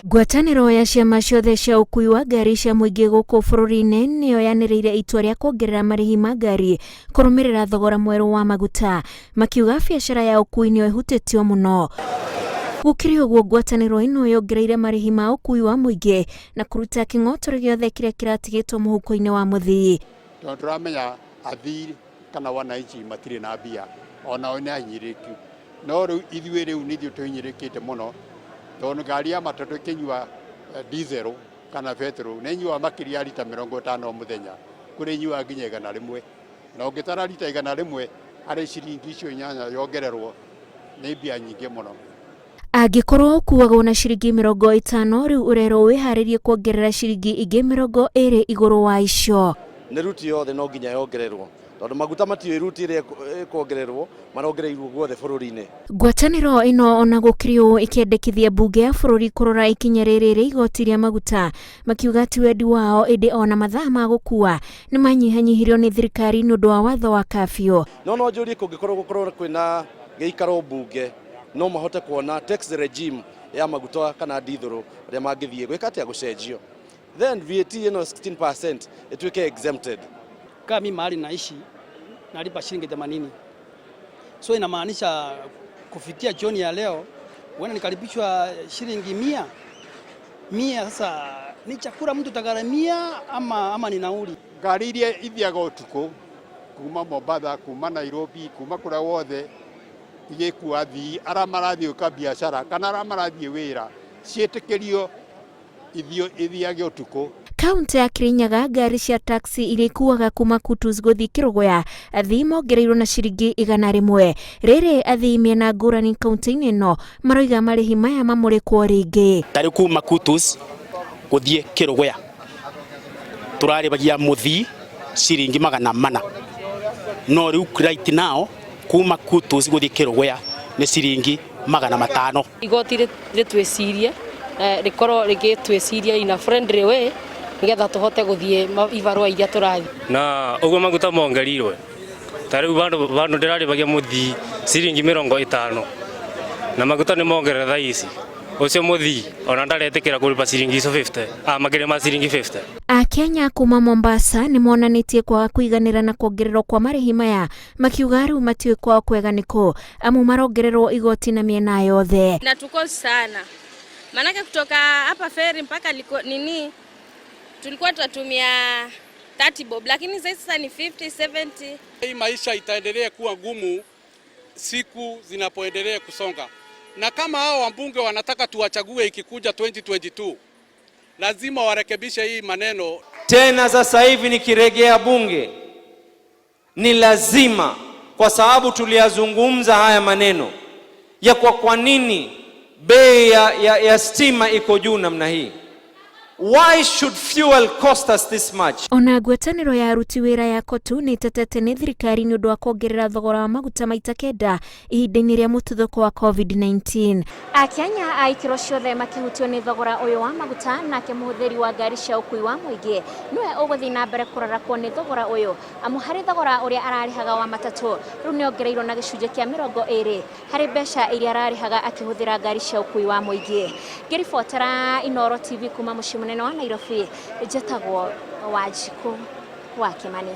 Ngwatanĩro ya ciama ciothe cia ũkui wa ngari cia mũingĩ gũkũ bũrũri-inĩ nĩyo yanĩrĩire itua rĩa kuongerera marĩhi ma ngari kũrũmĩrĩra thogora mwerũ wa maguta, makiuga biacara ya ũkui nĩyo ĩhutĩtio mũno. Gũkĩrĩ ũguo, ngwatanĩro ĩno yongereire marĩhi ma ũkui wa mũingĩ na kũruta kĩng'otore gĩothe kĩrĩa kĩratigĩtwo mũhuko-inĩ wa mũthii. Tondũ tũramenya athii kana wananchi matirĩ na mbia, onao nĩ ahinyĩrĩrĩku, no rĩu ithuĩ rĩu nĩ ithuĩ tũhinyĩrĩrĩkĩte mũno, tondũ ngari ya matatũ ĩkĩnyua diesel kana petrol nĩ ĩnyuaga makĩria ya rita 50 o mũthenya, kũrĩ ĩnyuaga nginya 100, na ũngĩtara rita 100 harĩ ciringi icio 8 yongererwo nĩ mbia nyingĩ mũno. Angĩkorwo ũkuagwo na ciringi 50, rĩu ũrerwo wĩharĩrie kuongerera ciringi ingĩ 20 igũrũ wa icio. Nĩ ruti yothe no nginya yongererwo, tondũ maguta matiũĩ ruti ĩrĩa ĩkuongererwo, marongereirwo guothe bũrũri-inĩ. Ngwatanĩro ĩno ona gũkĩrĩ ũũ ĩkĩendekithia mbunge ya bũrũri kũrora ikinya rĩrĩ rĩa igoti rĩa maguta, makiuga ti wendi wao, ĩndĩ ona mathaa ma gũkua nĩ manyihanyihirio nĩ thirikari nĩ ũndũ wa watho wa kabiũ. No njũrie, kũngĩkorwo gũkorwo kwĩna gĩikaro mbunge, no mahote kuona tax regime ya maguta kana ndithũrũ ũrĩa mangĩthiĩ gwĩka atĩa gũcenjio, then VAT ĩno 16% ĩtuĩke exempted. Kama mimi mahali naishi nalipa shilingi 80, so inamaanisha kufikia jioni ya leo huenda nikalipishwa shilingi 100. Sasa ni chakula mtu tagharamia ama ni nauli? Ngari iria ithiaga ũtukũ kuma Mombatha, kuma Nairobi, kuma kũrĩa wothe igĩkua athii arĩa marathiĩ gwĩka biacara kana arĩa marathiĩ wĩra, ciĩtĩkĩrio ithiage ũtukũ. Kaunti ya Kirinyaga, ngari cia taxi iria ikuaga kuma Kutus gũthiĩ Kĩrũgũya, athii mongereirwo na ciringi 100. Rĩrĩ athii mĩena ngũrani kaunti-inĩ ĩno maroiga marĩhi maya mamũrĩkwo rĩngĩ. Tarĩ kuma Kutus gũthiĩ Kĩrũgũya tũrarĩbagia mũthii ciringi 400, no rĩu right now kuma Kutus gũthiĩ Kĩrũgũya nĩ ciringi 500. Igoti rĩtwĩcirie, rĩkorwo rĩgĩtwĩciria in a friendly way nigetha tũhote gũthiĩ ibarũa iria tũrathiĩ. Na ũguo maguta mongereirwe, ta rĩu vandũ ndĩrarĩbagia mũthii ciringi 50, na maguta nĩ mongerera thaa ici, ũcio mũthii ona ndaretĩkĩra kũrĩba ciringi icio 50, makĩria ma ciringi 50. Akenya kuma Mombasa nĩ monanĩtie kwaga kũiganĩra na kuongererwo kwa marĩhi maya, makiuga rĩu matiũĩ kwao kwega nĩkũ, amu marongererwo igoti na mĩena yothe. Na tuko sana, maanake kutoka hapa feri mpaka liko, nini, tulikuwa tutatumia 30 bob, lakini sasa ni 50, 70. Hii maisha itaendelea kuwa ngumu siku zinapoendelea kusonga, na kama hao wabunge wanataka tuwachague ikikuja 2022, lazima warekebishe hii maneno. Tena sasa hivi nikirejea bunge ni lazima, kwa sababu tuliyazungumza haya maneno ya kwa nini bei ya stima iko juu namna hii. Why should fuel cost us this much? Ona ngwatanĩro ya aruti wĩra ya KOTU nĩ ĩtetete nĩ thirikari nĩ ũndũ wa kuongerera thogora wa maguta maita 9 ihinda-inĩ rĩa mũtuthũko wa COVID-19. Akenya a ikĩro ciothe makĩhutio nĩ thogora ũyũ wa maguta, nake mũhũthĩri wa ngari cia ũkui wa mũingĩ nĩwe ũgũthiĩ na mbere kũrarakwo nĩ thogora ũyũ, amu harĩ thogora ũrĩa ararĩhaga wa matatũ rĩu nĩ ongereirwo na gĩcunjĩ kĩa 20 harĩ mbeca iria ararĩhaga akĩhũthĩra ngari cia ũkui wa mũingĩ. Ngĩribotera Inooro TV kuma mũciĩ mũnene wa Nairobi, njĩtagwo Wanjikũ wa Kĩmani.